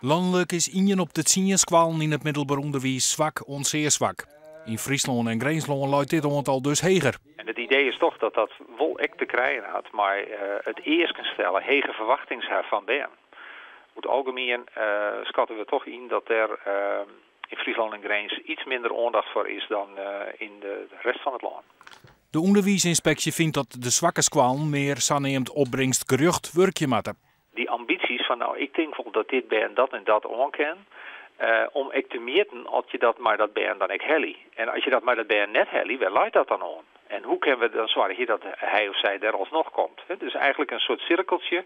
Lanlik is ien op de 10 skoallen yn it middelber ûnderwiis swak oant sear swak. Yn Fryslân en Grinslân leit dit oantal dus heger. En it idee is toch dat dat wol ek te krijen hat mei it easken stelle, hege ferwachtings ha fan bern. Oer it algemien skatte we toch yn dat der yn Fryslân en Grins iets minder oandacht foar is dan yn de rest fan it lân. De ûnderwiisynspeksje fynt dat de swakke skoallen mear saneamd opbringstgerjocht wurkje moatte. Dy ambysjes fan no, ik tink wol dat dit bern dat en dat oankin, om ek te mjitten oft je dat mei dat bern dan ek helje. En as je dat mei dat bern net helje, wêr leit dat dan oan? En hoe kinne we dan soargje dat hy of sy der alsnoch komt? Dus eigentlik in soart sirkeltsje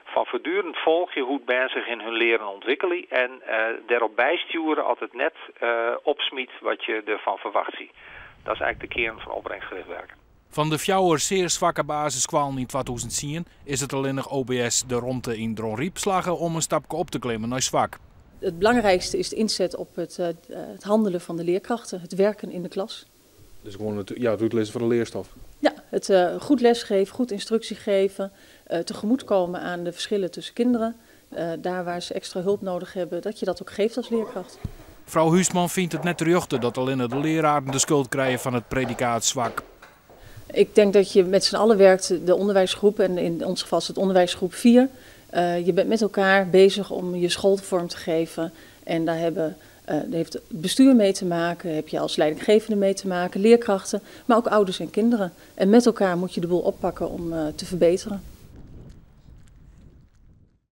fan voortdurend folgje hoe't bern sich yn hun learen ûntwikkelje en dêrop bystjoere as it net opsmyt wat je derfan ferwachtsje. Dat is eigentlik de kearn fan opbrengstgericht werken. Fan de fjouwer sear swakke basisskoallen yn 2010 is it allinnich OBS De Romte yn Dronryp slagge om in stapke op te klimmen nei swak. Het belangrijkste is de inzet op het handelen van de leerkrachten, het werken in de klas. Dus gewoan it, ja, it útlizzen fan de learstof? Ja, het goed lesgeven, goed instructie geven, tegemoetkomen aan de verschillen tussen kinderen. Daar waar ze extra hulp nodig hebben, dat je dat ook geeft als leerkracht. Frou Huisman fynt it net terjochte dat allinne de leararen de skuld krije fan it predikaat swak. Ik denk dat je met z'n allen werkt, de onderwijsgroep en in ons geval is het onderwijsgroep 4. Je bent met elkaar bezig om je school vorm te geven en daar heeft het bestuur mee te maken, heb je als leidinggevende mee te maken, leerkrachten, maar ook ouders en kinderen. En met elkaar moet je de boel oppakken om te verbeteren.